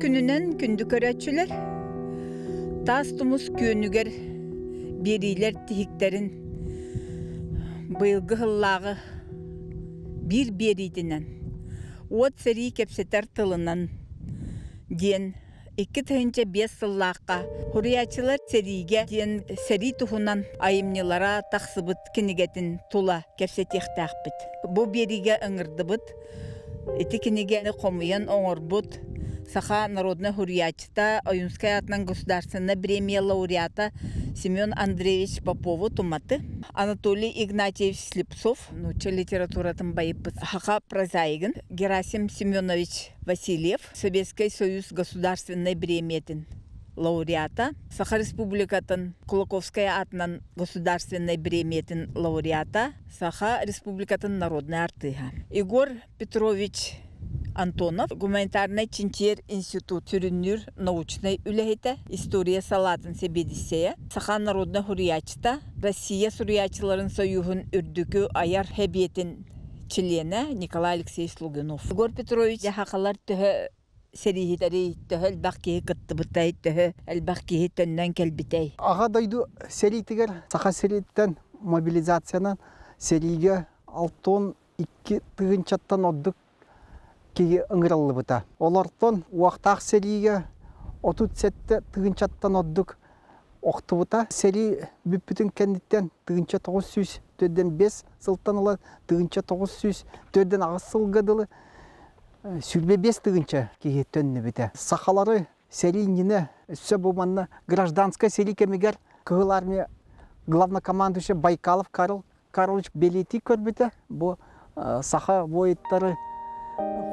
Үтүө күнүнэн күндү көрөөччүлэр! Таас тумус күөнүгэр биэриилэр тиһиктэрин быйылгы сыллааҕы биир биэриитинэн «Уот сэрии кэпсэтэр тылынан» диэн 2005 сыллаахха Суруйааччылар сэриигэ диэн сэрии туһунан айымньылара тахсыбыт кинигэтин тула кэпсэтиэхтээхпит. Бу биэриигэ ыҥырдыбыт ити кинигэни хомуйан оҥорбут саха народнай суруйааччыта, Ойуунскай аатынан государственнай премия лауреата Семен Андреевич Попову-Туматы, Анатолий Игнатьевич Слепцов, нуучча литературатын байыппыт саха прозаигын Герасим Семенович Васильев, Советскай Союз государственнай бириэмийэтин лауреата, Саха Республикатын Кулаковскай аатынан государственнай бириэмийэтин лауреата, Саха Республикатын народнай артыыһа. Егор Петрович Антонов гуманитарнай чинчийэр институт сүрүннүүр научнай үлэһитэ, история салаатын сэбиэдиссэйэ, саха народнай суруйааччыта, Россия суруйааччыларын союһун үрдүкү айар сэбиэтин чилиэнэ Николай Алексеевич Лугинов. Егор Петрович сахалар төһө сэрииһитэри, төһө элбэх киһи кыттыбытай, төһө элбэх киһи төннөн кэлбитэй? Аҕа дойду сэриитигэр Саха сириттэн мобилизациянан сэриигэ 62 тыһыынчаттан ордук киһи ыҥырыллыбыта. Олортон уохтаах сэриигэ 37 тыһыынчаттан ордук охтубута. Сэрии бүппүтүн кэнниттэн 1945 сылтан ыла 1948 сылга дылы 25 тыһыынча киһи төннүбүтэ. Сахалары сэрии иннинэ өссө бу манна гражданскай сэрии кэмигэр Кыһыл Армия главнокомандующий Байкалов Карл Карлович бэлиэтии көрбүтэ. Бу саха воиттары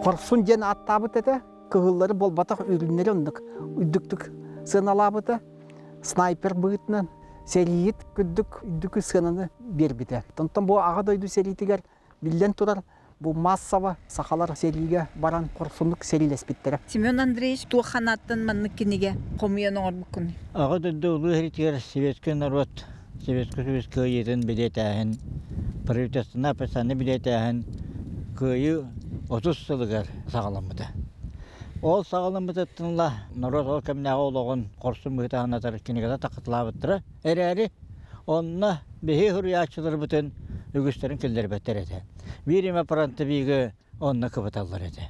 хорсун диэн ааттаабыт этэ. Кыһыллары буолбатах үрүннэри оннук үрдүктүк сыаналаабыта. Снайпер быһыытынан сэрииһит күрдүк үрдүкү сыананы биэрбитэ. Онтон бу Аҕа дойду сэриитигэр биллэн турар бу массово сахалар сэриигэ баран хорсуннук сэриилэспиттэрэ. Семен Андреевич туох ханааттан маннык кинигэ хомуйан оҥорбуккунуй? Аҕа дойду Улуу сэриитигэр советскай норуот Советскай Союз кыайыытын бэлиэтээһин, правительственнай официальнай бэлиэтээһин Кыайыы 30 сылыгар саҕаламмыта. Ол саҕаламмытыттан ыла норуот ол кэмнээҕи олоҕун хорсун быһыыта санатар кинигэтэ тахытылаабыттара эрээри, онно биһи суруйааччыларбытын үгүстэрин киллэрбэттэр этэ. Биир эмэ фронтовигы онно кыбыталлар этэ.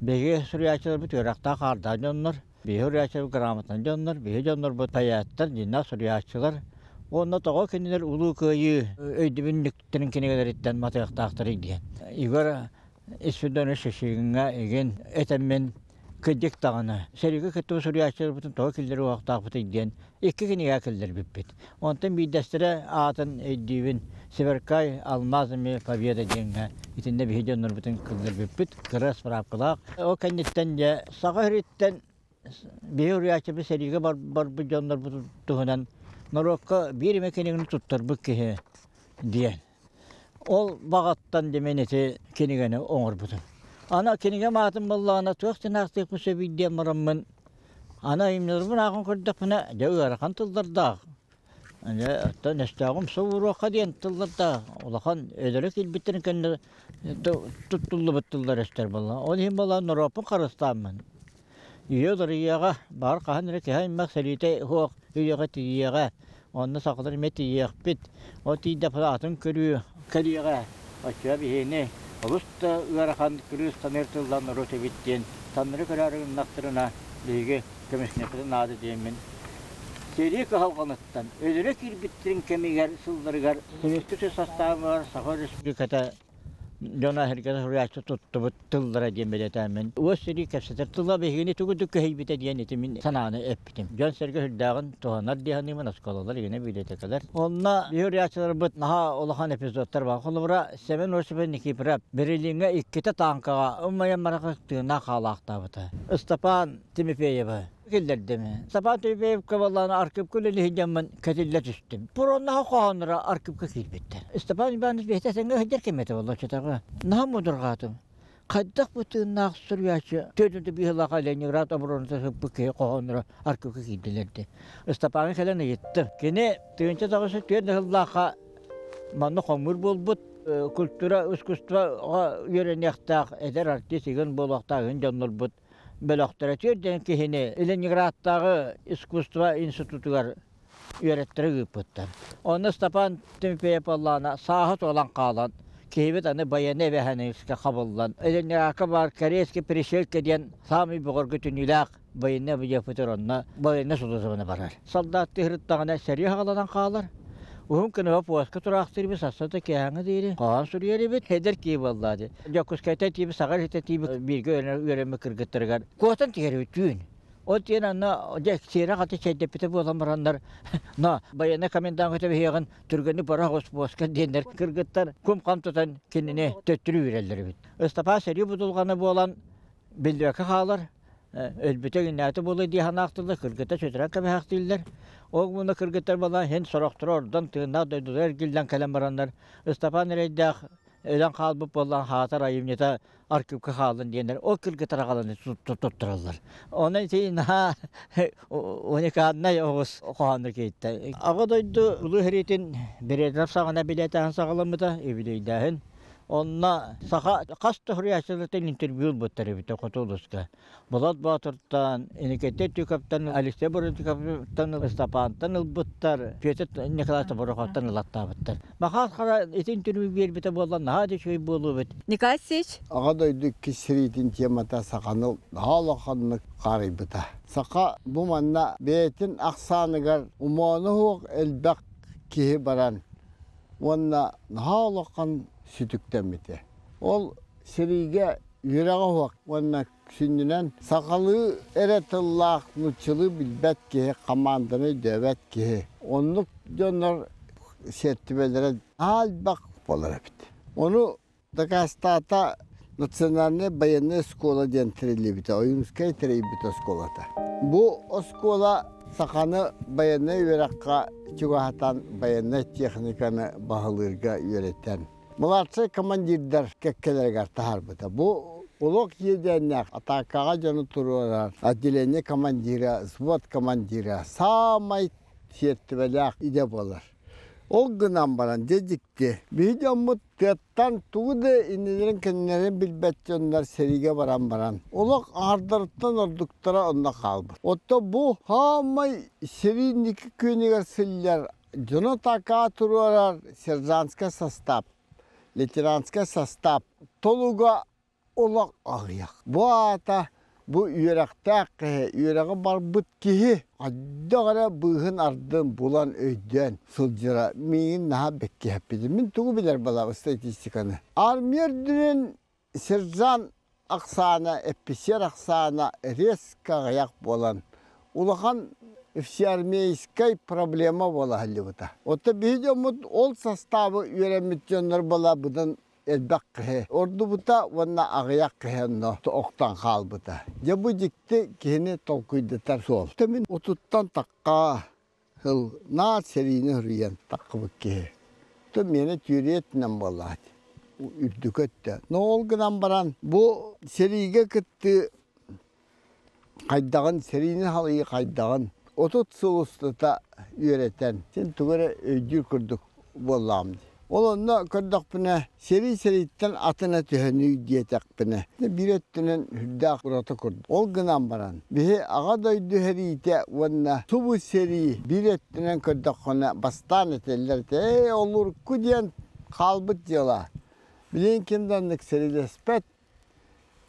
Биһиги суруйааччыларбыт үөрэхтээх хаардаах дьоннор, биһи суруйааччылар грамотнай дьоннор, биһи дьоннорбут поэттар, дьиннээх суруйааччылар. Уонна тоҕо кинилэр Улуу Кыайыы өйдөбүнньүктэрин кинигэлэриттэн матыахтаахтарый диэн. Егор Исфидорович Шишигиҥҥа игин этэммин кырдьык даҕаны, сэриигэ кыттыбыт суруйааччыларбытын тоҕо киллэрэ уохтаахпытый диэн икки кинигэ киллэрбиппит. Онтон биирдэстэрэ аатын өйдүүбүн «Сверкай алмазами победа» диэҥҥэ итиннэ биһи дьоннорбутун киллэрбиппит, кыра справкалаах. Ол кэнниттэн дьэ саха сириттэн биһи суруйааччыбыт сэриигэ барбыт дьоннорбут туһунан норуокка биир эмэ кинигэни туттарбыт киһи диэн. Ол баҕаттан димин ити кинигэни оҥорбутум. Аны кинигэм аатын буоллаҕына туох тынаахтыахпын сөбүй диэн бараммын, аны айымньыларбын ааҕан көрдөхпүнэ, дьэ ыарахан тыллардаах. Дьэ, оттон өстөөҕүм суоруохха диэн тыллардаах улахан өлөрө киирбиттэрин кэннэ туттуллубут тыллар өстөр буолла. Ол иһин буолла норуоппун харыстааммын. Үйэ уларыйыаҕа, баҕар хаһан эрэ киһи аймах сэриитэ суох үйэҕэ тиийиэҕэ. Онно сахалар эмиэ тиийиэхпит. Ол тиийдэхпинэ атын көрүү кэлиэҕэ. Оччоҕо биһигини олус да ыарахан кырыыс таныыр тыллаах норуот эбит диэн таҥнары көрөөрү гыннахтарына биһиги көмүскүнүөхпүтүн наада диэммин сэрии кыһалҕаныттан өлөрө киирбиттэрин кэмигэр сылларыгар Советский Союз састаабыгар Саха Республиката дьоно эһэргэ суруйааччы туттубут тыллара диэн бэлиэтээммин уос сирии кэпсэтэр тыла биһигини тугу көһүйбүтэ диэн ити мин санааны эппитим. Дьон-сэргэ сүрдээҕин туһанар дии саныыбын оскуолалар игинэ библиотекалар. Онно биһи суруйааччыларбыт наһаа улахан эпизодтар бар. Холобура, Семен Осипов Никифоров Берлиҥҥэ иккитэ тааҥкаҕа ымайан барахы тыыннаах хаалаахтаабыта. Ыстапаан Тимофеева киллэрдим. Сапаан Тимофеевка буоллаҕына архивка үлэлии сылдьаммын кэтиллэ түстүм. Пуроннаһа хоһоонноро архивка киирбиттэр. Степан Иванович бэйэтэ тэҥҥэ сылдьар кэм этэ буолла оччотооҕу. Наһаа мудурҕаатым. Хайдах бу тыыннаах суруйааччы төрдүнтэ быыһылаах Ленинград обороната сыппыт киһи хоһоонноро архивка киирдилэр дии. Ыстапааҥҥа кэлэн ыйыттым. Кини 1904 сыллаахха манна хомуур буолбут культура, искусствоҕа үөрэниэхтээх эдэр артист игин буолуохтаах игин дьоннорбут. бөлөхтөрө 40 киһини Ленинградтааҕы искусство институтугар үөрэттэрэ ыыппыттар. Онно Степан Тимофеев буоллаҕына сааһы туолан хаалан, киһибит аны байыаннай эбээһинэскэ хабыллан, Ленинградка баар Корейский пересылка диэн саамай бөҕөргө түнүүлээх байыаннай объектпытыгар онно байыаннай сулууспаны барар. Солдат тыһырыттаҕына сэрии хаҕаланан хаалар. Уһун кыныба пуоска тураахтыырбыт сарсыарда киэһээҥҥи диэри хоһоон суруйар эбит. Эдэр киһи буоллаа дии. Дьокуускайтан тиийбит саҕа иһитэ тиийбит бииргэ үөрэммит кыргыттарыгар куотан түһэрбит түүн. Ол тиэн анна дьэ сиэрэ хаты чэйдэппитэ буолан бараннар но байыаннай комендант көтөбүһүөҕүн түргэнник бара оҕус буоска диэннэр кыргыттар кум-хам тутан кинини төттөрү үүрэллэр эбит. Ыстапаа сэрии будулҕана буолан биллибэккэ хаалар өлбүтэ иҥнээтэ буолуо дии санаахтыллар кыргыттар сүтэрэн кэбиһэхтииллэр. Ол муна кыргыттар буолан иһин сорохторо ордон тыыннаах дойдулар эргиллэн кэлэн бараннар Ыстапаан эрэйдээх өлөн хаалбыт буоллаан хаатар айымньыта архивка хааллын диэннэр ол кыргыттар аҕалан туттараллар. Онон ити наһаа уникальнай оҕус хоһооннор киһиттэ. Аҕа дойду Улуу сэриитин Березов саҕана билиэтээһин саҕаламмыта, юбилейдааһын. Онно саха хас да суруйааччылартан интервью ылбыттар эбит хоту улууска. Болот Боотуртан, Иникетте Тюковтан, Алексей Бородиковтан, Ыстапаантан ылбыттар, Петр Николаевич Тобороховтан ылаттаабыттар. Махаас Хара ити интервью биэрбитэ буолла наһаа да үчүгэй буолуо эбит. Николай Алексеевич. Аҕа дойду иккис сэриитин темата саханы наһаа улаханнык хаарыйбыта. Саха бу манна бэйэтин ахсааныгар умоону суох элбэх киһи баран уонна наһаа улахан сүтүктэммитэ. Ол сэриигэ үөрэҕэ суох уонна сүнньүнэн сахалыы эрэ тыллаах нууччалыы билбэт киһи хамаанданы өйдөөбөт киһи. Оннук дьоннор сиэртибэлэрэ элбэх буолар эбит. Ону дакаастаата Национальная военная школа диэн тэриллибитэ, Ойуунскай тэрийбит оскуолата. Бу оскуола саханы байыаннай үөрэххэ чугаһатан байыаннай техниканы баһылыырга үөрэтэн младшай командирдар кэккэлэригэр таһаарбыта. Бу олох иэдээннээх атаакаҕа дьону туруорар отделение командира, взвод командира саамай сиэртибэлээх идэ буолар. Ол гынан баран дьэ дьикти, биһи дьоммут тыаттан тугу да иннилэрин-кэннилэрин билбэт дьоннор сэриигэ баран баран олох аҥардарыттан ордуктара онно хаалбыт. Оттон бу хаамай сэрии инники күөнүгэр сыллар дьону такаа туруорар сержантскай состав, лейтенантскай состав толуга олох аҕыйах. Бу аата бу үөрэхтээх киһи, үөрэҕи барбыт киһи хайдах эрэ быыһын-ардын булан өйдөөн сылдьара миигин наһаа бэккиһэппитим. Мин тугу билэр балаабын статистиканы. Армия үрдүнэн сержант ахсаана, эписиэр ахсаана резко аҕыйах буолан улахан всеармейскай проблема буола сылдьыбыта. Оттон биһи дьоммут ол составы үөрэммит дьоннор балаабытын элбэх киһи ордубута уонна аҕыйах киһи онно охтон хаалбыта. Дьэ бу дьикти киһини толкуйдатар суол. Мин отуттан тахха сыл наар сэриини суруйан таххыбыт киһи. То миэнэ түөрүйэтинэн буоллаҕа үрдүк өттө. Но ол гынан баран бу сэриигэ кыттыы хайдаҕын, сэриини халыйыы хайдаҕын 30 сыл устата үөрэтэн, син тугу эрэ өйдүүр курдук буоллаҕым дии. Ол онно көрдөхпүнэ, сэрии сэрииттэн атына түһэнүй диэтэхпинэ, биир өттүнэн сүрдээх ураты курдук. Ол гынан баран, биһи Аҕа дойду сэриитэ уонна субу сэрии биир өттүнэн көрдөххүнэ, бастаан этэллэр этэ, ээ, олурку диэн хаалбыт дьыала. Билигин ким да оннук сэриилэспэт,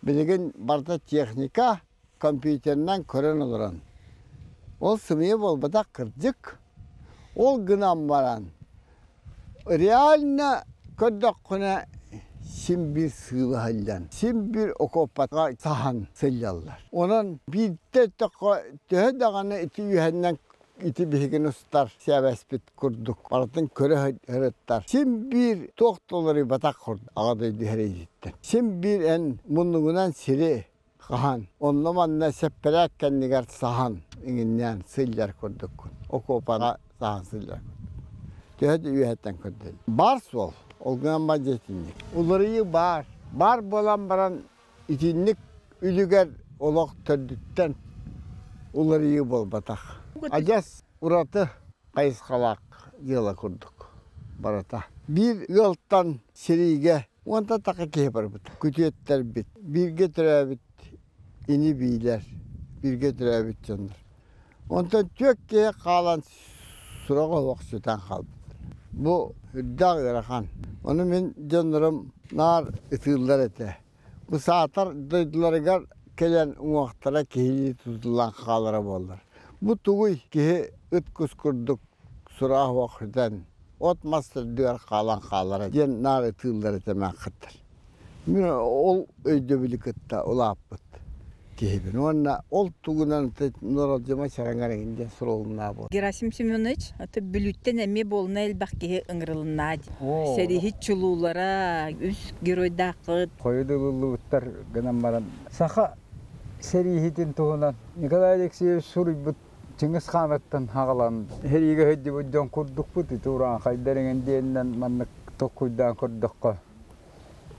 Билигин барыта техника, компьютерынан көрөн олорон. Ол сымыйа буолбатах кырдьык. Ол гынан баран реально көрдөххүнэ син биир сыыла сылдьан, син биир окуоппаҕа саһан сылдьаллар. Онон биирдэ өттөххө төһө даҕаны ити үөһэннэн ити биһигини устар сээбэспит курдук барытын көрө сырыттар. Син биир туох да уларыйбатах курдук аҕа дойду сэриититтэн. Син биир эн муннугунан сири хаһан, онно-манна сэппэрээк кэннигэр саһан иҥиннээн сылдьар курдуккун. Окуопаҕа саһан сылдьар курдук. Төһө да үөһэттэн көрдөл. Бар суол. Ол гынан бар дьиэтинник. Уларыйыы баар. Бар буолан баран Итинник үлүгэр олох төрдүттэн уларыйыы буолбатах. Адьас ураты хайысхалаах дьыала курдук барыта. Биир ыалтан сэриигэ уонтан таха киһи барбыт. Күтүөттэрбит, бииргэ төрөөбүт. ини-биилэр, бииргэ төрөөбүт дьоннор. Онтон түөрт киһи хаалан сураҕа суох сүтэн хаалбыт. Бу үрдээх ыарахан. Ону мин дьоннорум наар ытыыллар этэ. Бу саатар дойдуларыгар кэлэн уҥуохтара киһилии тутуллан хаалара буоллар. Бу тугуй киһи ыт кус курдук сураҕа суох сүтэн, от-мас төрдүгэр хаалан хаалара диэн наар ытыыллар этэ мэххиттэр. Мин ол өйдөбүлү кытта улааппыт киһибин уонна ол тугунан нуоралдьыма чараҥар диэн сурулуннаа буол. Герасим Семенович, аты Бүлүүттэн эмиэ буолуна элбэх киһи ыҥырылыннаа. Сэрииһит чулуулара, үс геройдааххыт. Хойут ылыллыбыттар гынан баран саха сэрииһитин туһунан Николай Алексеевич суруйбут Чыҥыс Хаанаттан хаҕалан сэриигэ сылдьыбыт дьон курдукпут ити урааҥхайдар эҥин диэнинэн маннык толкуйдаан көрдөххө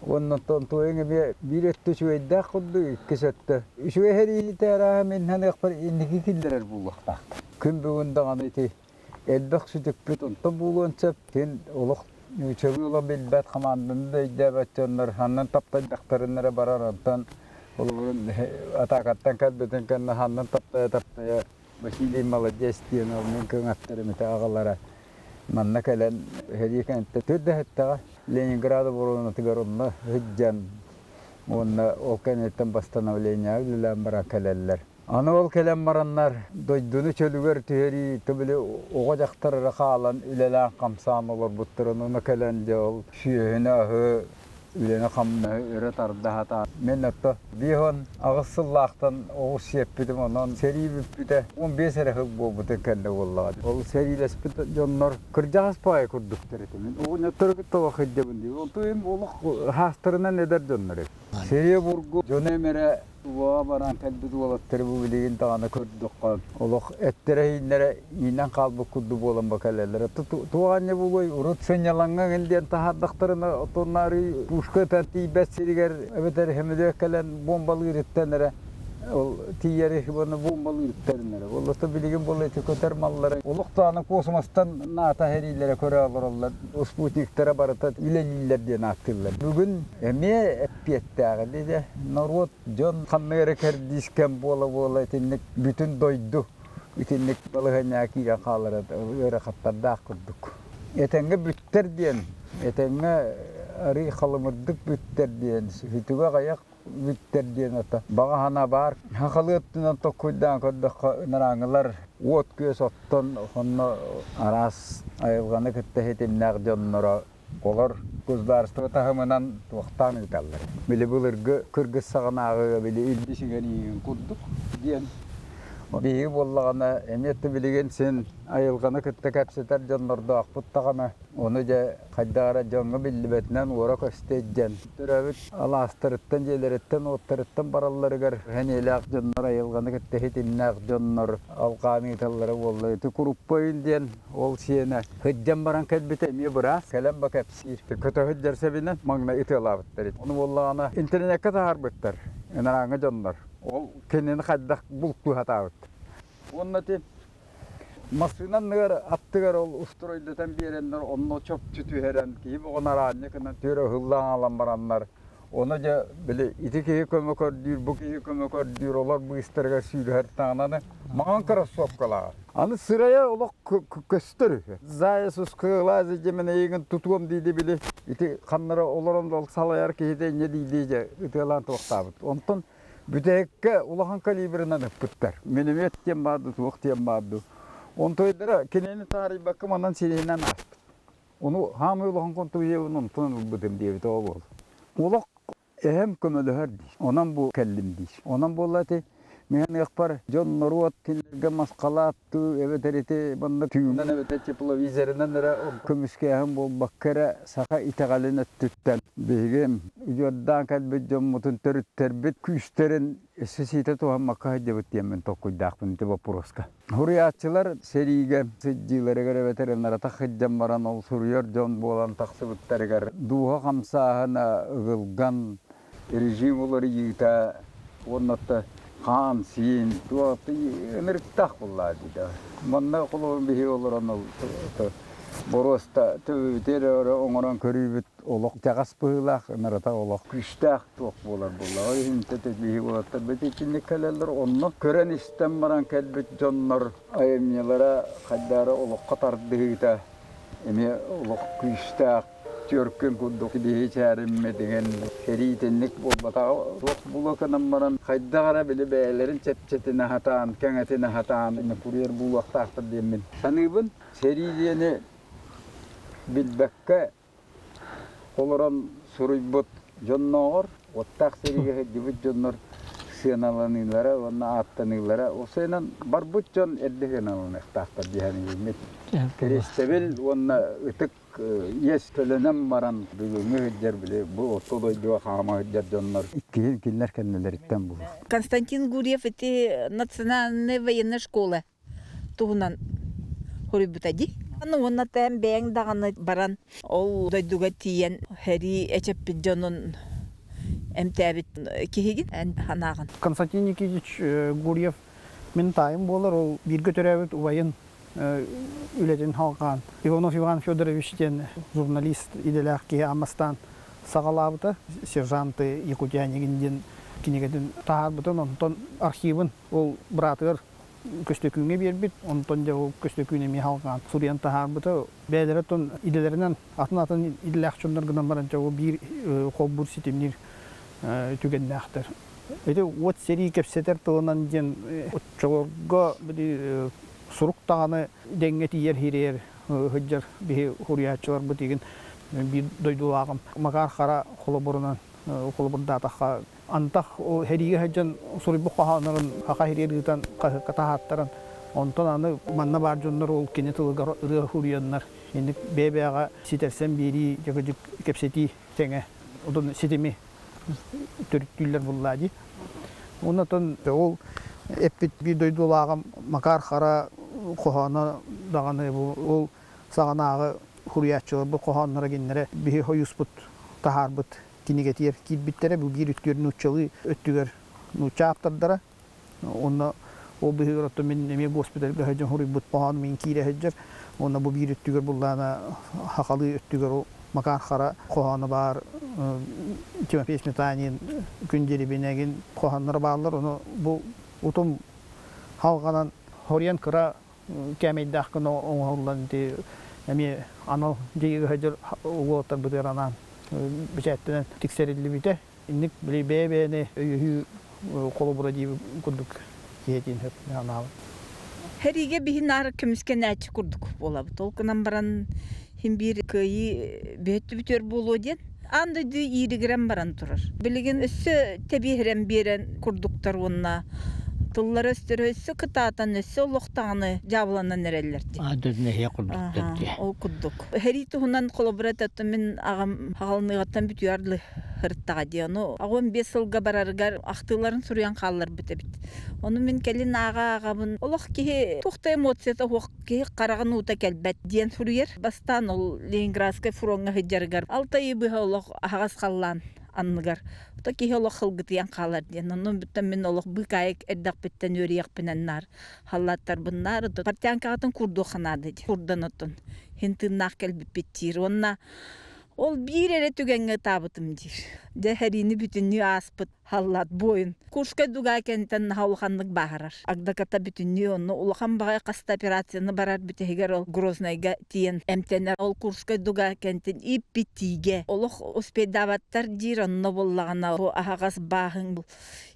Уонна туойуҥ эмиэ биир өттө үчүгэйдээх курдук, иккис өттө үчүгэй сэрииһитэ арааһа мин саныахпар инники киллэрэр буолуохтаахтар. Күн бүгүн даҕаны ити элбэх сүтүкпүт онтон буолуон сөп. Син олох нууччалыы олох билбэт хамаанданы да өйдөөбөт дьоннор ханнан таптайдахтарын эрэ барар онтон холобурун атаакаттан кэлбитин кэннэ ханнан таптайа-таптайа Василий молодец диэн ол мин кыҥаттарым ити аҕалара Манна кэлэн сэрии кэнниттэн төрдөһүттэҕэ Ленинград оборонатыгар онно сылдьан уонна ол кэнниттэн восстановление үлэлээн баран кэлэллэр. Аны ол кэлэн бараннар дойдуну чөлүгэр түһэрии били оҕо дьахтар эрэ хаалан үлэлээн хамсаан олорбуттарын ону кэлэн дьэ ол сүөһүнү-аһы үлэни-хамнаһы өрө тарда сатаан. Мин отто 58 сыллаахтан оҕус сиэппитим, онон сэрии бүппүтэ 15 эрэ сыл буолбутун кэннэ буоллаҕа. Ол сэриилэспит дьоннор кырдьаҕас паайа курдуктар этэ. Мин оҕонньоттору кытта олох сылдьабын дии. Онту им олох хаастарынан эдэр дьоннор эбит. Сэрии обургу дьоно эмэрэ Уоҕа баран кэлбит уолаттары бу билигин даҕаны көрдөххө, олох эттэрэ-ииннэрэ иинэн хаалбыт курдук буолан ба кэлэллэрэ. Туох анньа буолуой, урут сынньалаҥҥа эҥин диэн таһаардахтарына, отоннаары пушка ытан тиийбэт сиригэр эбэтэр сөмөлүөт кэлэн буомбалыырыттан эрэ ол тиийэри уонна буомбалыырыттан эрэ. Боллото билигин буолла ити көтөр маллары олох даҕаны космостан НАТО сэриилэрэ көрө олороллор, спутниктара барыта үлэлииллэр диэн ааттыыллар. Бүгүн эмиэ эппиэттээҕи дии норуот дьон ханнык эрэ кэрдиис кэм буола-буола итинник бүтүн дойду итинник балаһыанньаҕа киирэн хаалара ыарахаттардаах курдук. Этэҥҥэ бүттэр диэн, этэҥҥэ арый халымырдык бүттэр диэн, сүтүгэ аҕыйах бүттэр диэн ата баҕа санаа баар. Хахалыы өттүнэн толкуйдаан көрдөххө, ынарааҥылар уот-күөс оттон онно араас айылҕаны кытта ситимнээх дьонноро Олор государство таһымынан туохтаан ыыталлар. Били былыргы кыргыз саҕанааҕы били илбис иҥэриигин курдук диэн. Биһиги буоллаҕына эмиэ да билигин син айылҕаны кытта кэпсэтэр дьоннордоохпут даҕаны ону дьэ хайдах эрэ дьоҥҥо биллибэтинэн уора-көстө илдьэн төрөөбүт алаастарыттан, дьиэлэриттэн-уоттарыттан баралларыгар сэниэлээх дьоннор, айылҕаны кытта ситимнээх дьоннор алҕаан ыыталлара буолла. Ити куруппайын диэн Ол сиэнэ сылдьан баран кэлбитэ эмиэ быраас кэлэн ба кэпсиир. Көтө сылдьар сэбинэн маҥнай ытыалаабыттар. Ону буоллаҕына интернеккэ таһаарбыттар ынарааҥҥы дьоннор. Ол кинини хайдах бултуу сатаабыт. Уонна ити массыынанныгар аттыгар ол устройдатан биэрэннэр онно чопчу түһэрэн киһи боҕон араанньа гынан түөрэ ыһыллаан аҕалан бараннар Ону дьэ, били ити киһи көмө көрдүүр, бу киһи көмө көрдүүр, олор быыстарыгар сүүрүһэр таҥнаны маҥан кроссовкалааҕа. Аны сырайа олох көстөр үһү. Заяц ускыылаазы дьэмэн эйигин тутуом дииди били ити ханнара олорон ол салайар киһитэ инньэ диидии дьэ ытыалаан туохтаабыт. Онтон бүтэһиккэ улахан калибрынан ыппыттар. Миномет диэн баар дуу, туох диэн баар дуу. Онтойдара кинини таарыйбакка манан сириһинэн ааспыт. Ону хаамыы улахан контузиябын онтон ылбытым диэбитэ ол буол. Олох эһэм көмөлөһөр диир. Онон бу кэллим диир. Онон буолла ити мин ыахпар дьон норуот кинилэргэ масхалааттыы эбэтэр ити манна түүнэн эбэтэр тепловизорынан эрэ көмүскээһин буолбакка эрэ саха итэҕэлин өттүттэн биһиги удьуордаан кэлбит дьоммутун төрүттэрбит күүстэрин өссө сиитэ туһаммакка сылдьабыт диэммин толкуйдаахпын ити боппуруоска. Суруйааччылар сэриигэ сылдьыыларыгар эбэтэр ынаратах сылдьан баран ол суруйар дьон буолан тахсыбыттарыгар дууһа хамсааһына ыгылган режим уларыйыыта уонна хаан-сиин туох ынырыктаах буоллаа дии. Манна холобур биһиги олорон ол Боруоста төбөбүтүгэр эрэ оҥорон көрүүбүт олох итэҕэс быһыылаах, ынырата олох күүстээх туох буолар буолла. Ол иһин биһиги уолаттар бит итинник кэлэллэр. Онно көрөн-истэн баран кэлбит дьоннор айымньылара хайдары олоххо тардыһыыта эмиэ олох күүстээх түөркүн курдук биһи чээриммитигин сэрии итинник буолбатаҕа туох буолуо гынан баран хайдах эрэ били бэйэлэрин чэпчэтинэ сатаан кэҥэтинэ сатаан курьер буолуохтаахтар диэммин саныыбын. Сэрии диэни билбэккэ олорон суруйбут дьоннооҕор уоттаах сэриигэ сылдьыбыт дьоннор сыаналаныылара уонна ааттаныылара осуойунан барбыт дьон эрдэ сыаналаныахтаахтар дии саныыбын. Кэриэстэбил уонна ытык иэс төлөнөн баран бүгүҥҥү сылдьар били бу орто дойдуга хаама сылдьар дьоннор иккиһин кинилэр кэннилэриттэн булар. Константин Гурьев ити национальная военная школа туһунан хоруйбута дии. Уонна тээн бэйэҥ даҕаны баран ол дойдуга тиийэн сэрии эчэппит дьонун эмтээбит киһигин эн санааҕын. Константин Никитич Гурьев мин таайым буолар, ол бииргэ төрөөбүт убайын үлэтин халҕаан Иванов Иван Федорович диэн журналист идэлээх киһи аммастаан саҕалаабыта. Сержанты Якутянигин диэн кинигэтин таһаарбытын, онтон архивын ол быраатыгар Көстөкүүҥҥэ биэрбит, онтон дьэ ол Көстөкүүн эмиэ халҕаан суруйан таһаарбыта. Бэйэлэрэ оттон идэлэринэн атын-атын идэлээх дьоннор гынан баран дьэ ол биир холбуур ситимниир түгэннээхтэр. Ити уот сэрии кэпсэтэр тылынан диэн оччолорго били сурук даҕаны дэҥҥэ тиийэр хириэр сылдьар биһи суруйааччыларбыт игин биир дойдулааҕым Макар Хара холобурунан холобурдаатахха антах сэриигэ сылдьан суруйбут хоһооннорун саха сиригэр ыытан хаһыакка таһааттаран онтон аны манна баар дьоннор ол кини тылыгар ырыа суруйаннар инник бэйэ-бэйэҕэ ситэрсэн биэрии дьэ кэпсэтии тэҥэ отон ситими төрүттүүллэр буллаа дии. Оннотон ол эппит биир дойдулааҕым Макар Хара хоһооно даҕаны бу ол саҕанааҕы суруйааччыларбыт хоһоонноро кинилэрэ биһи хойуспут таһаарбыт кинигэтигэр киирбиттэрэ бу биир өттүгэр нууччалыы өттүгэр нуучча ааптардара уонна ол быһыгар оттон мин эмиэ госпитальга сылдьан суруйбут хоһоону мин киирэ сылдьар уонна бу биир өттүгэр буллаана сахалыы өттүгэр Макар Хара хоһооно баар Тимофей Сметанин Күн Дьирибинэгин хоһоонноро бааллар ону бу утум халҕанан хоруйан кыра кээмэйдээх гына оҥоһуллан ити эмиэ анал дьиэгэ сылдьар уолаттарбытыгар анаан бэчээттэнэн тиксэриллибитэ. Инник били бэйэ-бэйэни өйөһүү холобура дии курдук киһитин сөп анаабыт. Сэриигэ биһи наар көмүскэнээччи курдук буолабыт. Ол гынан баран син биир кыайыы бөһөттүбүтүөр буолуо диэн аан дойду ииригирэн баран турар. Билигин өссө тэбиэһирэн биэрэн курдуктар уонна тыллара өстөрө өссө кытаатан өссө олохтоҕуна дьаабыланан эрэллэр дии. Аан дойду нэһиэ курдуктар дии. Ол курдук. Сэрии туһунан холобура этэ мин аҕам хаҕалыныаҕыттан бүтүөр сырыттаҕа дии. Ону 15 сылга барарыгар ахтыыларын суруйан хаалларбыт эбит. Ону мин кэлин ааҕа-ааҕабын олох киһи туох да эмоцията суох киһи хараҕын уута кэлбэт диэн суруйар. Бастаан ол Ленинградскай фроҥҥа сылдьарыгар алта ыйы быһа олох аһаҕас халлаан анныгар то киһи олох хылгытыйан хаалар диэн. Онон бүттэн мин олох быыкаайык эрдэхпиттэн үөрүйэхпинэн наар халлааттарбын наар портянкаҕытын куурдуохха наада дии. Курдан оттон хин тыыннаах кэлбиппит диир. Уонна ол биир эрэ түгэҥҥэ ытаабытым диир. Дьэ сэриини бүтүннүү ааспыт халлаат буойун. Курскай дуга кэнниттэн наһаа улаханнык бааһырар. Агдаката бүтүннүү онно улахан баҕайы хаста операцияны барар бүтэһигэр ол Грознайга тиийэн эмтэнэр. Ол Курскай дуга кэнниттэн иппитиигэ олох успейдаабаттар диир онно буоллаҕына бу аһаҕас бааһыҥ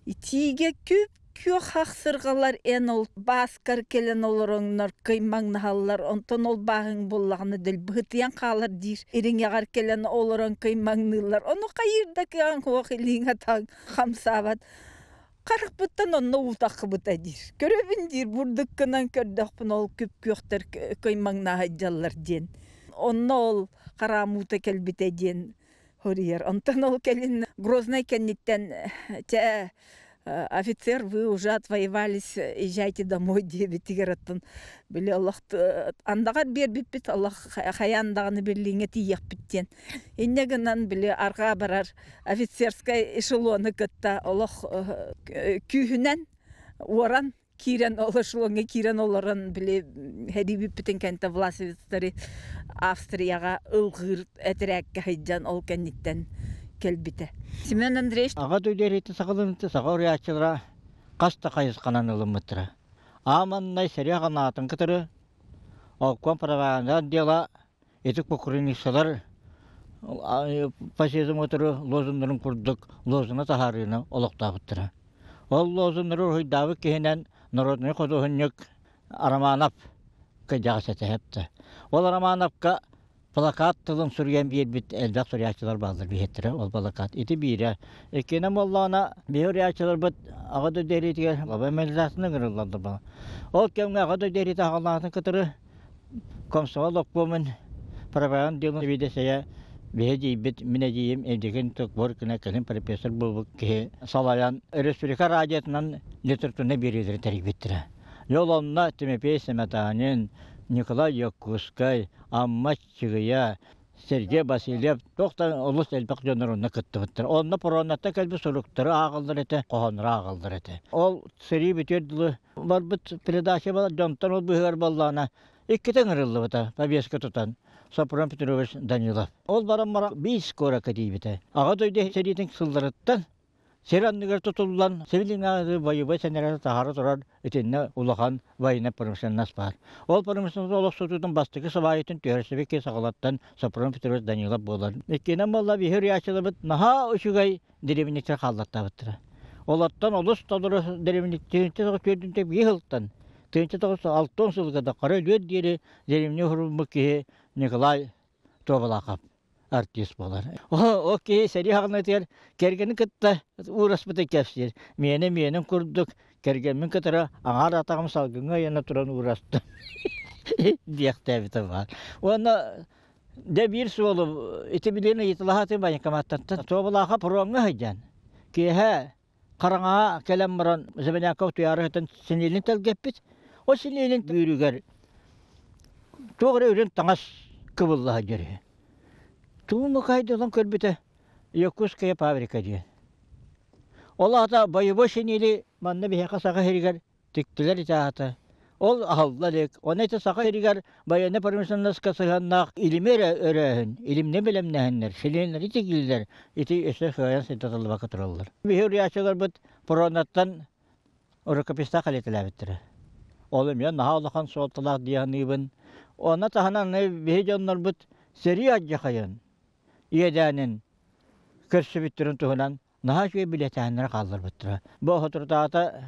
итиигэ күп күөх хахсырҕалар эн ол бааскар кэлэн олороҥнор кыймаҥнаһаллар, онтон ол бааһыҥ буоллаҕына дэлбыһытыйан хаалар диир ириҥэҕэр кэлэн олорон кыймаҥныыллар ону хайыыр да кыаҕыҥ суох илииҥ атаҕыҥ хамсаабат харахпыттан онно уутаххыбыта диир көрөбүн диир бурдуккунан көрдөхпүн ол күп-күөхтэр кыймаҥнаһа сылдьаллар диэн онно ол хараамуута кэлбитэ диэн хоруйар. Онтон ол кэлин Грознай кэнниттэн чэ офицер вы уже отвоевались езжайте домой диэбитигэр оттон били олох андаҕар биэрбиппит олох хайаан даҕаны Берлиҥҥэ тиийиэхпит диэн инньэ гынан били арҕаа барар офицерскай эшелоны кытта олох күүһүнэн уоран. Киирэн ол эшелоҥҥа киирэн олорон били сэрии бүппүтүн кэнтэ власовецтары Австрияҕа ылгыыр этэрээккэ сылдьан ол кэнниттэн кэлбитэ. Семен Андреевич Аҕа дойду эриэйтин саҕаланыыта саха уруйааччылара хас да хайысханан ылыммыттара. Ааманнай сэрии аҕанаатын кытары Олкон пропаганда отдела ити кукурницалар фашизм утары лозуннарын курдук лозуна таһаарыыны олохтообуттара. Ол лозуннары уруһуйдаабыт киһинэн народнай худуоһунньук Романов кыдьаҕас этэ эптэ. Ол Романовка плакат тылын суруйан биэрбит элбэх суруйааччылар бааллар биһиэттэрэ ол плакат. Ити биирэ. Иккинэн буоллаҕына биһи суруйааччыларбыт Аҕа дойду эриитигэр лабай мобилизацияны ыҥырыллаллар. Ол кэмҥэ Аҕа дойду эриитэ аҕалаатын кытары Комсомол обкомун пропаганда делын сэбиэдиссэйэ биһи эдьиийбит, мин эдьиийим Евдокия Токборкина кэлин профессор буолбут киһи салайан республика радиотынан литературнай биэриилэри тэрийбиттэрэ. Дьол онно Тимофей Сметанин, Николай Якутскай, Амма Чыгыйа, Сергей Васильев туох да олус элбэх дьоннор онно кыттыбыттар. Онно Поронаттан кэлбит суруктары ааҕаллар этэ, хоһооннору ааҕаллар этэ. Ол сэрии бүтүөр дылы барбыт передача дьонтон ол быыһыгар буоллаҕына иккитэ ыҥырыллыбыта повестка тутан Сопром Петрович Данилов. Ол баран баран биис куоракка тиийбитэ. Аҕа дойду сэриитин сылларыттан сир анныгар тутуллан сибилиҥҥэ боевой сэнэрэ таһаара турар итиннэ улахан военная промышленность баар. Ол промышленность олохсутуутун бастакы сыбаайытын түһэрсибит киһи саҕалаттан Сопром Петрович Данилов буолар. Иккинэн буолла биһи ырыачылыбыт наһаа үчүгэй дэриэбинэттэр хааллартаабыттара. Олортон олус толору дэриэбинэ 1945 сылтан 1960 сылга да хара өлүөр диэри дэриэбинэ уһуруммут киһи Николай Туобалаахап артист буолар. О киһи сэрии хаҕынатыгар кэргэнин кытта уураспыты кэпсиир. Миэнэ миэнин курдук кэргэммин кытары аҥаар атаҕым салгыҥҥа ыйана туран уурастым диэхтээбитэ баар. Уонна Дьэ биир суолу ити билигин ыйыталаһаатын военкоматтартан Туобалаахха паромҥа сылдьан киэһэ хараҥаҕа кэлэн баран Зеленяков утуйаары сытан синиэлин тэлгэппит. Ол синиэлин бүүрүгэр туох эрэ үрүҥ таҥас кыбылла сылдьар үһү. Тугун мукаайда ылан көрбүтэ Якутская фабрика диэн. Ол аата боевой синиэли манна биһиэхэ Саха сиригэр Тиктилэр ити аата. Ол аһылла илик. Ону ити Саха сиригэр военнай промышленноска сыһыаннаах илими эрэ өрөөһүн, илимни бэлэмнээһиннэр, чилиэннэри тигиилэр ити өссө кыайан сырдатыллыбакка тураллар. Биһи уруйааччыларбыт Поронаттан рукопистаах кэлитэлээбиттэрэ. Ол эмиэ наһаа улахан суолталаах дии саныыбын. Онно таһынан биһи дьоннорбут сэрии алдьархайын, иэдээнин көрсүбүттэрин туһунан Наһаа үчүгэй билиэтээннэри хаалларбыттара. Бу соторутааҕыта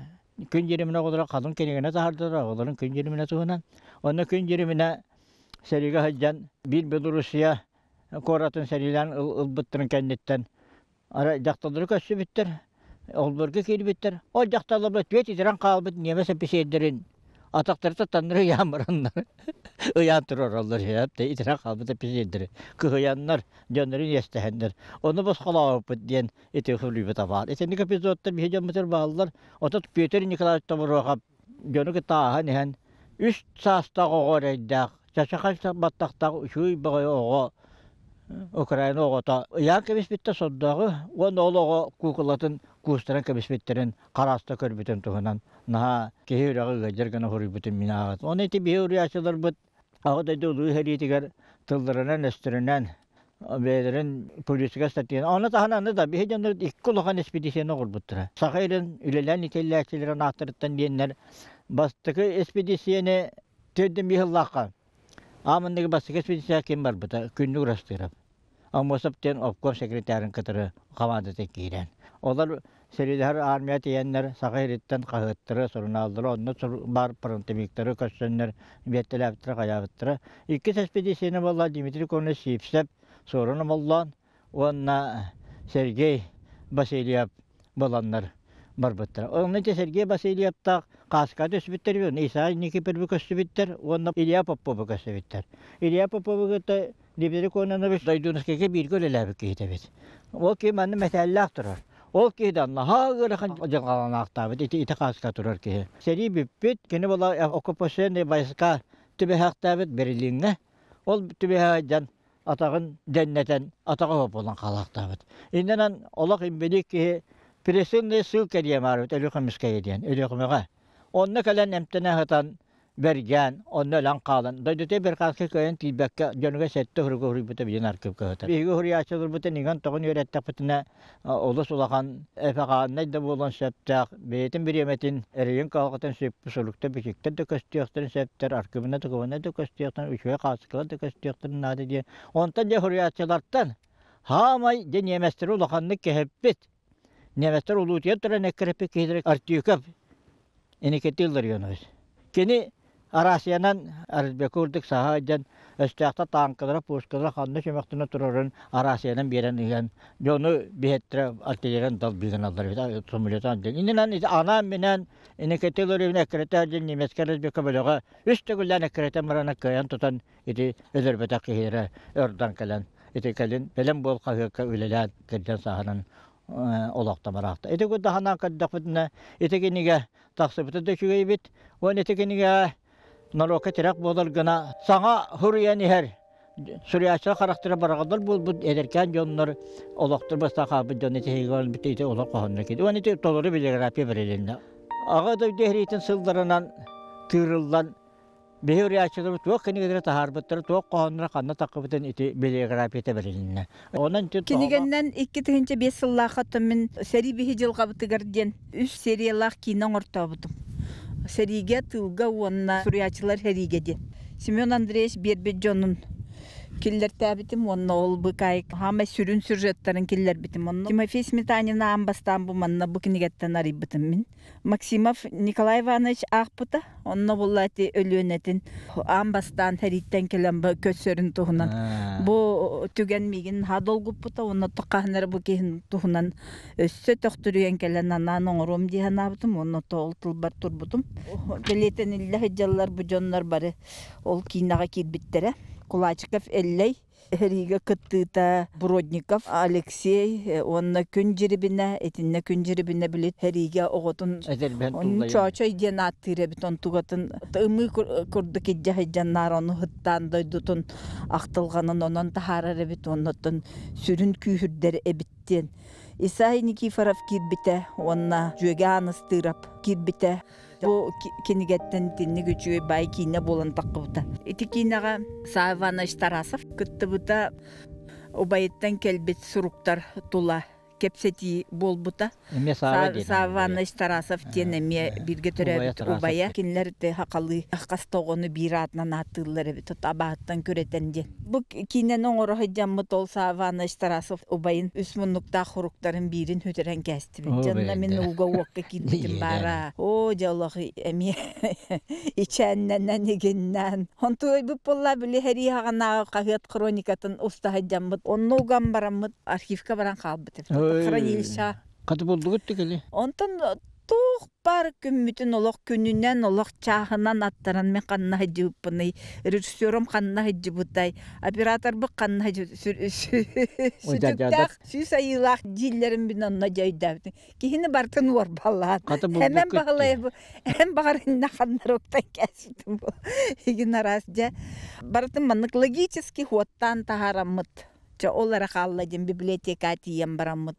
Күн Дьириминэ оҕолоро халыҥ кинигэни таһаардылар, оҕолорун Күн Дьириминэ туһунан. Онно Күн Дьириминэ сэриигэ сылдьан биир Белоруссия куоратын сэриилээн ылбыттарын кэнниттэн арай дьахталлары көрсүбүттэр, олбуорга киирбиттэр. Ол дьахталлар түөт итирэн хаалбыт ньиэмэс эписиэрдэрин атахтарыттан таҥнары ыйаан бараннар ыйаан турараллар итирэн хаалбыт эписиэрдэри кыһыйаннар дьоннорун иэстэһэннэр ону босхолообуппут диэн ити суруйбута баар. Итинник эпизодтар биһи дьоммутугар бааллар. Отут Петр Николаевич Тобуруохап дьону кытта ааһан иһэн үс саастаах оҕо эрэйдээх, чачахай баттахтаах үчүгэй баҕайы оҕо Украина оҕото ыйаан кэбиспиттэр сордооҕу уонна ол оҕо куукулатын куустаран кэбиспиттэрин харааста көрбүтүн туһунан наһаа киһи үрэҕи ыалдьар гына суруйбутун мин ааҕат. Оны ити биһи уруйааччыларбыт Аҕа дойду Улуу сэриитигэр тылларынан-өстөрүнэн бэйэлэрин публицистика статьяны ону таһынан аны да биһи дьоннор икки улахан экспедицияны оҥорбуттара. Саха сирин үлэлээн итиллээччилэрин ааттарыттан диэннэр бастакы экспедицияны төрдүн биир сыллаахха аамынныгы бастакы экспедицияҕа ким барбыта Күннүк Урастыырап. Аммосов диэн обком секретарын кытары хамаандата киирэн. Олор сэриилэһэр армия тиийэннэр Саха сириттэн хаһыаттары, сурунааллары, онно баар фронтовиктары көрсөннөр биэртэлээбиттэрэ, хайаабыттара. Иккис экспедицияны буолла Дмитрий Конович Сивцев, Суорун Омоллоон уонна Сергей Васильев буоланнар барбыттара. Онно ити Сергей Васильевтаах кааска түспүттэр, Исай Никифоровы көстүбүттэр уонна Илья Поповы көстүбүттэр. Илья Поповы кытта Дмитрий Кононович Дойдуновскайга бииргэ үлэлээбит киһитэ эбит. Ол киһи манна мэтээллээх турар. Ол киһи да наһаа ыарахан дьылҕаланаахтаабыт ити ити хааска турар киһи. Сэрии бүппүт, кини була оккупационный войска түбэһээхтээбит Берлиҥҥэ. Ол түбэһэ сылдьан атаҕын дэннэтэн атаҕа буолан хаалаахтаабыт. Иннинэн олох инбэлиит киһи пересыльная ссылка диэн баар эбит Өлүөхүмүскэйэ диэн Өлүөхүмэҕэ. Онно кэлэн эмтэнэ сытан бэргээн, онно өлөн хаалан, дойдутугар Берканскай кыайан тиийбэккэ, дьонугар сэттэ уһуруга уһуруйбута билин архивка сытар. Биһиги уһуруйааччыларбытын иҥэн-тоҕон үөрэттэхпитинэ, олус улахан эфэҕааннай да буолуон сөптөөх, бэйэтин бириэмэтин эрэйин кыһалҕатын сүппүт суруктар-бичиктэр да көстүөхтэрин сөптөр, архивына докумуона да көстүөхтэрин, үчүгэй хаасыкалар да көстүөхтэрин наада диэн. Онтон дьэ уһуруйааччылартан хаамай дьэ ньиэмэстэри улаханнык кэһэппит, Немецтэр улуутуйан туран эккирэппит киһилэрэ Артюков Никита Илларионович. Кини Арассыйанан Арысбека курдук саһа сылдьан өстөөхтөр тааҥкалара, пушкалара ханна чөмөхтөнө турарын Арассыйанан биэрэн ыһан дьону биһэттэрэ артиллерияны далбыыганаллар эбит самолетан диэн. Иннинэн анаан-минээн Никита Илларионович эккирэтэ сылдьан немецкэй Арысбека бөлөҕө үс төгүллээн эккирэтэн баран кыайан тутан ити өлөрбөтөх киһилэрэ өрдан кэлэн ити кэлин бэлэм буол хаһыакка үлэлээн кырдьан сааһынан олохто бараахта. Ити курдаһанан көрдөхпүтүнэ ити кинигэ тахсыбыта да үчүгэйбит. Уон ити кинигэ норуокка тирэх буолар гына саҥа суруйан иһэр суруйааччылар харахтара бараҕалар буолбут эдэркээн дьоннор олохтор бастаан хаалбыт дьон ити ити олох хоһонно киди. Уон ити толору библиография бэрилиннэ. Аҕа дойду эһириитин сылларынан тыырыллан Биһи ырыааччыларбыт туох кинигэлэри таһаарбыттара, туох хоһоонноро ханна таххыбытын ити библиографията бэрилиннэ. Онон ити Кинигэннэн 2005 сыллаахха оттон мин Сэрии биһи дьылҕабытыгар диэн үс сериялаах киинэ оҥортообутум. Сэриигэ, тыылга уонна суруйааччылар сэриигэ диэн. Семен Андреевич биэрбит дьонун киллэртээбитим уонна ол быкаайык хаамай сүрүн сюжеттарын киллэрбитим. Онно Тимофей Сметанин аан бастаан бу манна бу кинигэттэн арыйбытым мин. Максимов Николай Иванович аахпыта. Онно буолла ити Өлүөнэтин аан бастаан сэрииттэн кэлэн көрсөрүн туһунан. Бу түгэн миигин наһаа долгуппута уонна хаһан эрэ бу киһин туһунан өссө төхтүрүйэн кэлэн анаан оҥоруом дии санаабытым уонна ол тылбар турбутум. Бэлиэтэниллэ сылдьаллар бу дьоннор бары ол киинэҕэ киирбиттэрэ. Кулачиков Эллэй Сэриигэ кыттыыта Бродников Алексей уонна Күн Дьирибинэ, итиннэ Күн Дьирибинэ били сэриигэ оҕотун Чоочой диэн ааттыыр эбит, онтугатын ымыы курдук илдьэ сылдьаннаар ону ыттаан дойдутун ахтылҕанын онон таһаарар эбит уонна оттон сүрүн күүһүрдэр эбит диэн. Исай Никифоров киирбитэ уонна Дьүөгэ Ааныстыырап киирбитэ. Бу кинигэттэн итинник үчүгэй баай киинэ буолан таххыбыта. Ити киинэҕэ Саа Иванович Тарасов кыттыбыта, убайыттан кэлбит суруктар тула кэпсэтии буолбута. Саа Иванович Тарасов диэн эмиэ бииргэ төрөөбүт убайа. Кинилэр хахалыы хас да оҕону биир аатынан ааттыыллар эбит, абаһыттан күрэтэн диэн. Бу киинэни оҥоро сылдьаммыт ол Саа Иванович Тарасов убайын үс муннуктаах суруктарын биирин сүтэрэн кээстибит. Дьонно мин ууга уокка киирбитим баара. Оо, дьэ олох эмиэ ичээннэнэн игиннээн. Онтуойбут буолла били сэрии хаҕанааҕы хаһыат хроникатын уста сылдьаммыт. Онно уган бараммыт архивка баран хаалбыт. Хранилища. Хаты булдугут тикили? Онтон туох баар күммүтүн олох күнүнэн, олох чааһынан аттаран мен ханна сылдьыбыппыный, режиссерум ханна сылдьыбытай, операторбыт ханна сүтүктээх сүүс айыылаах дииллэрин мин онно дьэ өйдөөбүтүм. Киһини барытын уорбалаан. Эмэн баһылай эн баҕар иннэ ханнар уктан кээситим бу. Игин араас дьэ барытын маннык логически хуоттаан таһаараммыт. Чэ ол эрэ хаалла диэн библиотека тиийэн бараммыт.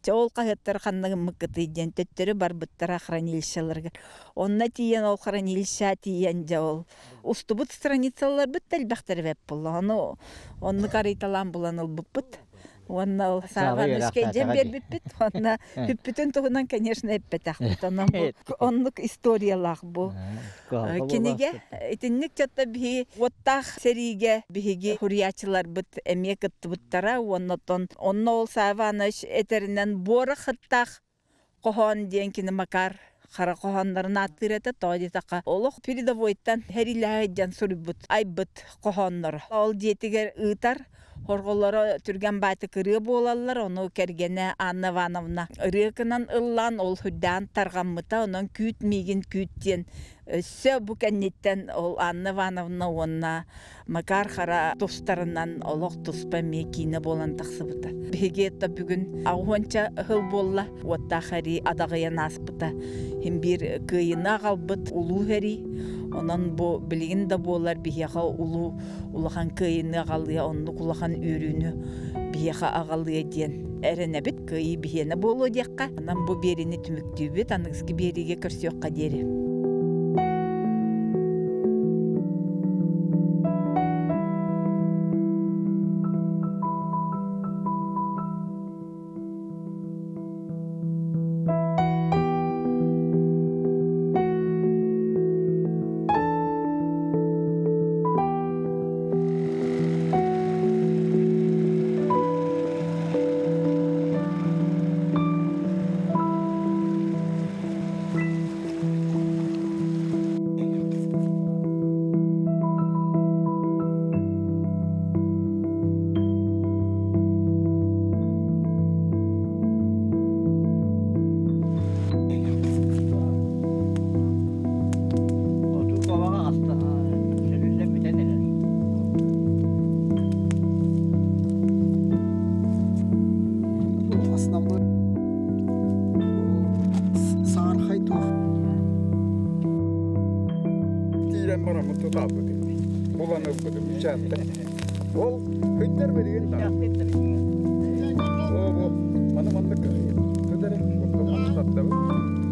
Чэ ол хаһыаттар ханна гыммыккытый диэн төттөрү барбыттара хранилищеларыгар. Онно тиийэн ол хранилища тиийэн дьэ ол устубут страницаларбыт да элбэхтэр эбэт буолла. Ону оннук арыйталаан булан ылбыппыт. Уонна ол сааҕа дьэн биэрбиппит. Уонна бүппүтүн туһунан, конечно, эппэтэхпит. Онон бу оннук историялаах бу кинигэ. Итинник чатта биһи уоттаах сэриигэ биһиги хуруйааччыларбыт эмиэ кыттыбыттара. Уонна оттон онно ол Сава Иванович этэринэн буора хыттаах хоһоон диэн кини Макар хара хоһооннорун ааттыыр этэ. Тоҕо диэтэххэ, олох передовойтан сэриилэһэ сылдьан суруйбут, айбыт хоһоонноро. Ол дьиэтигэр ыытар хорҕолоро түргэн баайтык ырыа буолаллар, ону кэргэнэ Анна Ивановна ырыа гынан ыллаан, ол үрдээн тарҕаммыта. Онон «Күүт миигин, күүт» диэн өссө бу кэнниттэн ол Анна Ивановна уонна Макар Хара тустарынан олох туспа эмиэ киинэ буолан тахсыбыта. Биһиги это бүгүн аҕыһуонча ыһыл буолла. Уоттаах эрии адаҕыйан ааспыта. Хим биир кыайыны аҕалбыт улуу эрии. Онон бу билигин да буолар биһиэхэ улуу улахан кыайыны аҕалыа, оннук улахан үөрүүнү биһиэхэ аҕалыа диэн эрэнэбит. Кыайыы биһиэнэ буолуо диэххэ. Онон бу биэриини түмүктүүбүт. Аныгыскы биэриигэ көрсүөххэ диэри. ылбытым үчаатта. Ол хыттар билигин да. О, бу маны маннык тыдары, маны таттабыт.